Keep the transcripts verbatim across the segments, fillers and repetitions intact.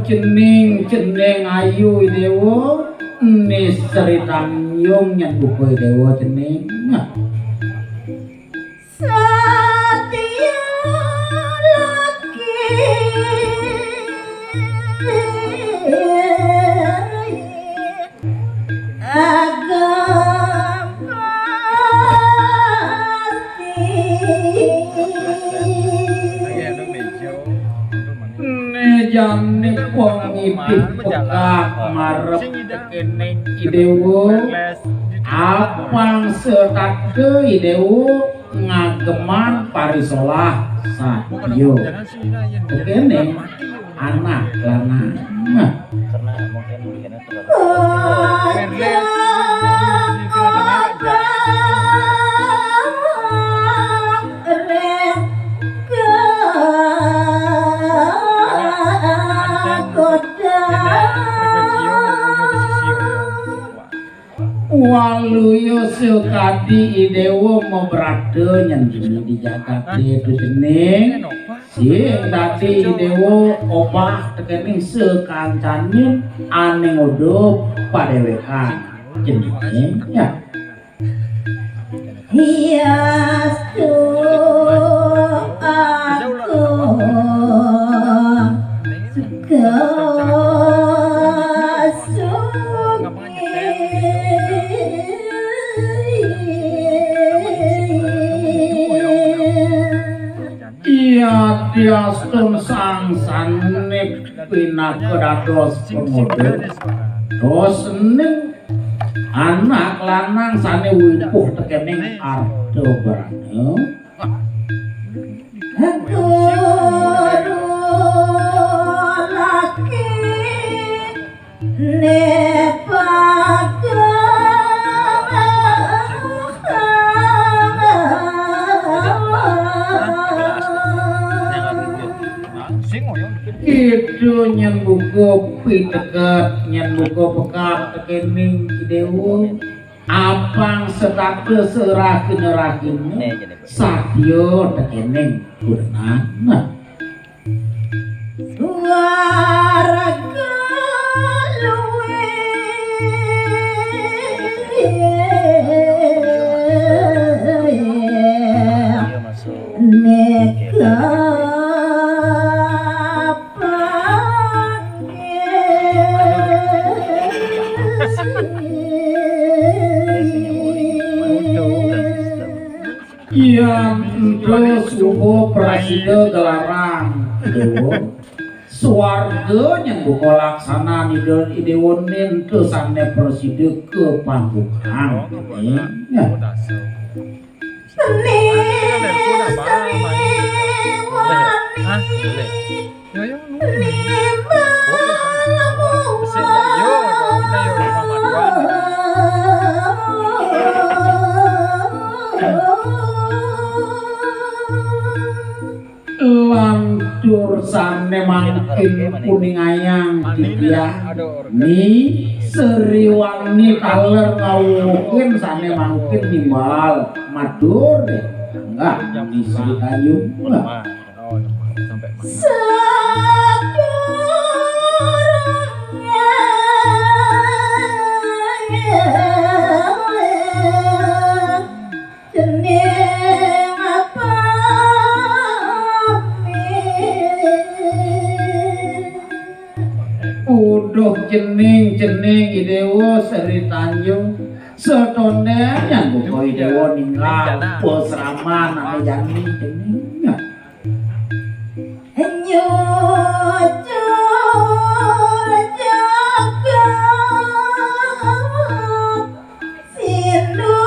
Cening, cening ayu Déwa, ning Sri Tanjung nyen buka Déwa cening. Satya lagi agama. Né jane pangidih pegat marep tekene Idéwa, apang setata Idéwa ngageman parisolah satya. Tekene anak lanang. Karena mungkin mungkin Waluya sakadi Idéwa mabrata nyen di jagate tu cening. Sing dadi Idéwa obah tekene sakancaning ane ngudup padéwékan. Cening ya. Yastu aku suka suki. Iya diastun sang sanip pinaka dados pemuda. Dos ning anak lanang sane wibuh tekening arta brana. Guru laki ne pagang. Sing ngoyo. Ida nyen buka piteket, nyen buka pekat tekening Idéwa. Apang setata serahina-rahina, satya tekening kurenan. Nah. Swarga luwih neka Yan ento suba prasida gelarang Déwa, swarga nyang buka laksanan Ida Idéwa ento sane prasida kapangguhang. Ya. Lantur sane mangkin kuningayang titiang ni Sriwani taler ngawuhin sane mangkin nimbal matur. Enggak, ni Sri Tanjung. Enggak. Cening apa? Uduh cening, cening Idéwa Sri Tanjung. Satonden nyang buka Idéwa ninggal pasraman ane jani cening. Nyucur jagat Sinduraja.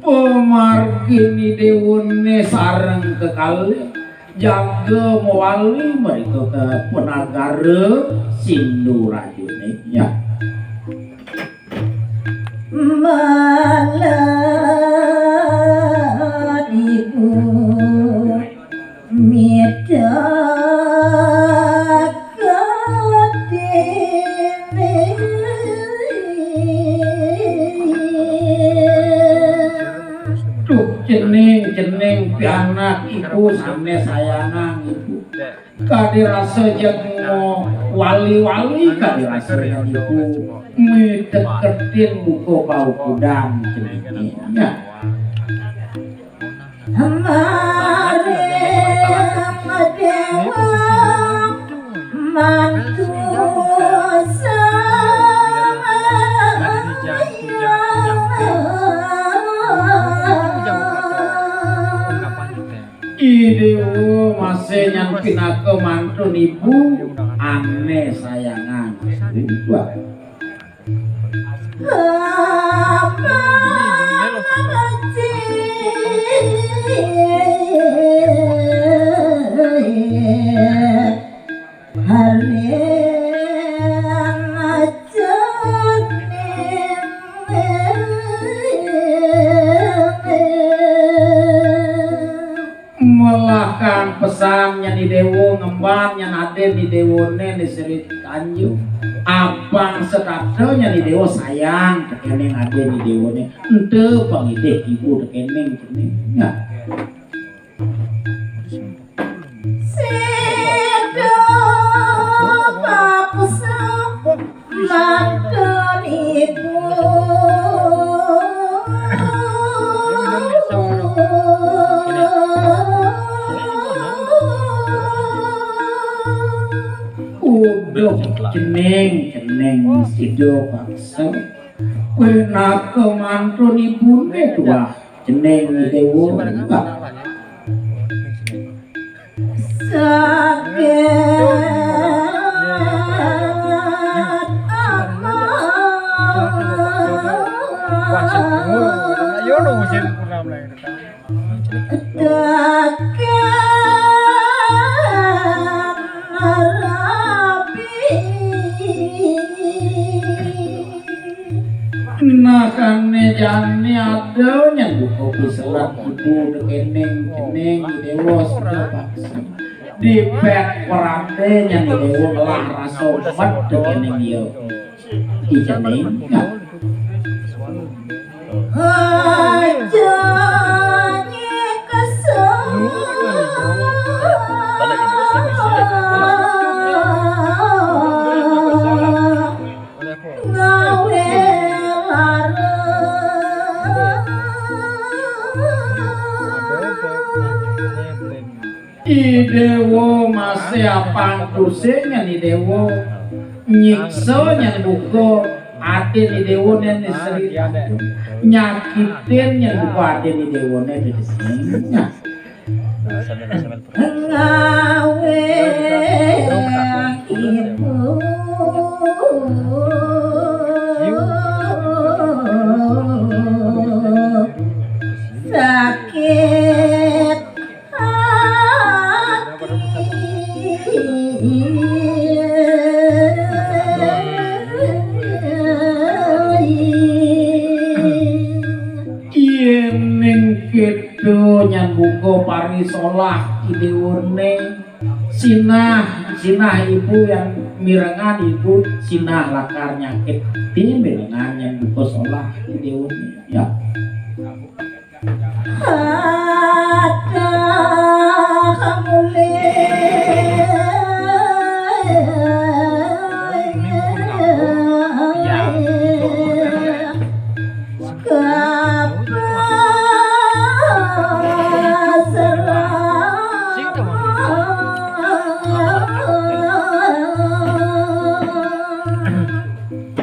Pamargin Idéwane sareng kekalih jaga mawali mrika ka penagara Sindurajane. Ya. Malah ibu midak kadene. Duh, Cening, cening, pianak ibu sané sayangang ibu. Kadé rasa jek wali-wali, kadé rasa ibu mideketin buka paukudan ceningé. Ya. Maring déwa mantu samaya. I déwa masih nyan pinaka mantun ibu ané sayangang. Wah. Melah kang pesan nyan i déwa ngemban nyan adin i déwané né Sri Tanjung. Abang setata nyan i déwa sayang tekéning adin i déwané. Ento pangidih ibu tekéning cening. Nah. Sida paksa mantun ibu. Uduh cening, cening sida paksa. Pinaka mantun ibuné tuah. Cening déwa. Sagét amat. Daging rabi. Nah, kané jani ada nyan buka piselat ibu tekéning cening déwa sida paksa. Dipét peranté nyan déwa ngelah rasa met tekéning ia. I cening. Nah. Aja nyiksa. Ngawé lara. I déwa masih apang tusing nyan i déwa nyiksa nyan buka adin i déwané né Sri Tanjung. Nyakitin nyan buka adin i déwané né. Nah. Ngawé ibu sakit hati. Yéning kéto nyan buka parisolah i déwané. Sinah, sinah ibu yang mirengan ibu, sinah lakar nyakit ati mirengan nyan buka solah i déwané. Ya. Ada mulih. Ya.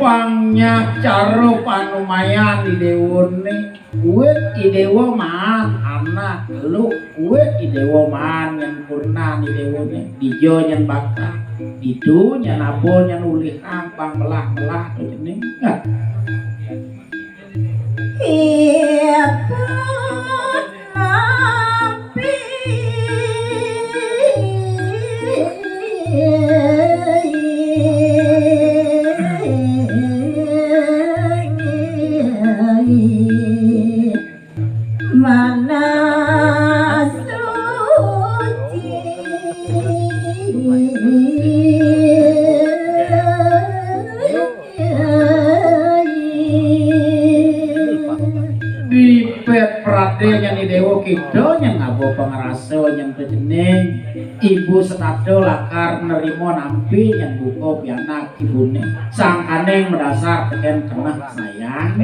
Pangnyah cara panumayan i déwané. Kuit i déwa maan anak lu, kuit i déwa maan nyempurnan i déwané. Dija nyan bakat, ditu nyan apa nyan ulihang pang melah-melah tu cening. Nah. Mana suci. Dipet prat Ida nyén ngaba pangrasa nyén tejening ibu setata lakar nerima nampi nyén buka pianak ibune. Sangkaning madasar tekén keneh sayang.